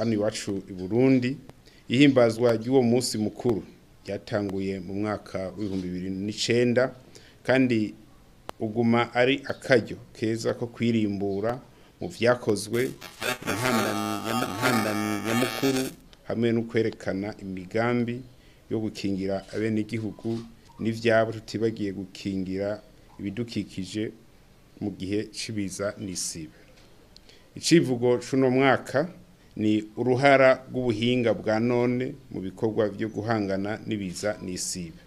Hano iwacu i Burundi, ihimbazwa ry'uwo munsi mukuru ryatanguye mu mwaka w'2009, kandi uguma ari akaryo keza ko kwirimbura mu vyakozwe, intambamyi nyamukuru, hamwe no kwerekana imigambi yo gukingira abenegihugu n'ivyabo, tutibagiye gukingira ibidukikije mu gihe c'ibiza n'isibe. Icivugo c'uno mwaka ni uruhara rw'ubuhinga bwa none mu bikorwa vyo guhangana n'ibiza n'isibe.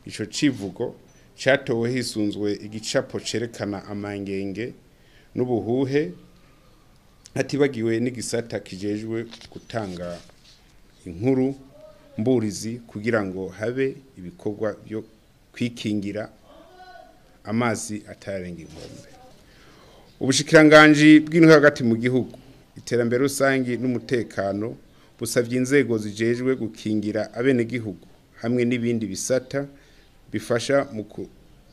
Ico civugo catowe hisunzwe igicapo cerekana amangenge n'ubuhuhe, hatibagiwe n'igisata kijejwe gutanga inkuru mburizi kugira ngo habe ibikorwa byo kwikingira amazi atarenga inkombe. Ubushikiranganji bw'intwaro hagati mu gihugu, iterambere rusangi n'umutekano busavye inzego zijejwe gukingira abenegihugu hamwe n'ibindi bisata bifasha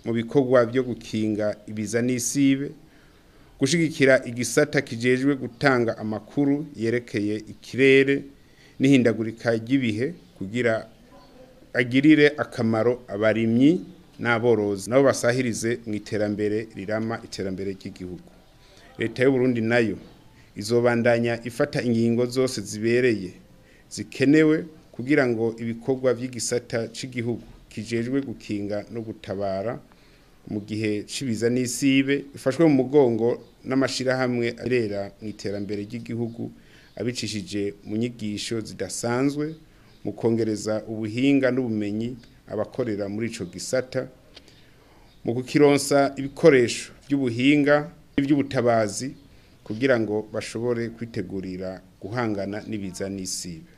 mu bikorwa byo gukinga ibiza n'isibe, gushigikira igisata kijejwe gutanga amakuru yerekeye ikirere n'ihindagurika ry'ibihe kugira agirire akamaro abarimyi n'aborozi, nabo basahirize mu iterambere rirama, iterambere ry'igihugu. Leta y'u Burundi nayo izobandanya ifata ingingo zose zibereye zikenewe kugira ngo ibikorwa by'igisata c'igihugu kijejwe gukinga no gutabara mu gihe c'ibiza n'isibe ifashwe mu mugongo n'amashirahamwe arera mu iterambere ry'igihugu, abicishije mu nyigisho zidasanzwe mu kongereza ubuhinga n'ubumenyi abakorera muri ico gisata, mu kukironsa ibikoresho by'ubuhinga n'ivy'ubutabazi kugira ngo bashobore kwitegurira guhangana n'ibiza n'isibe.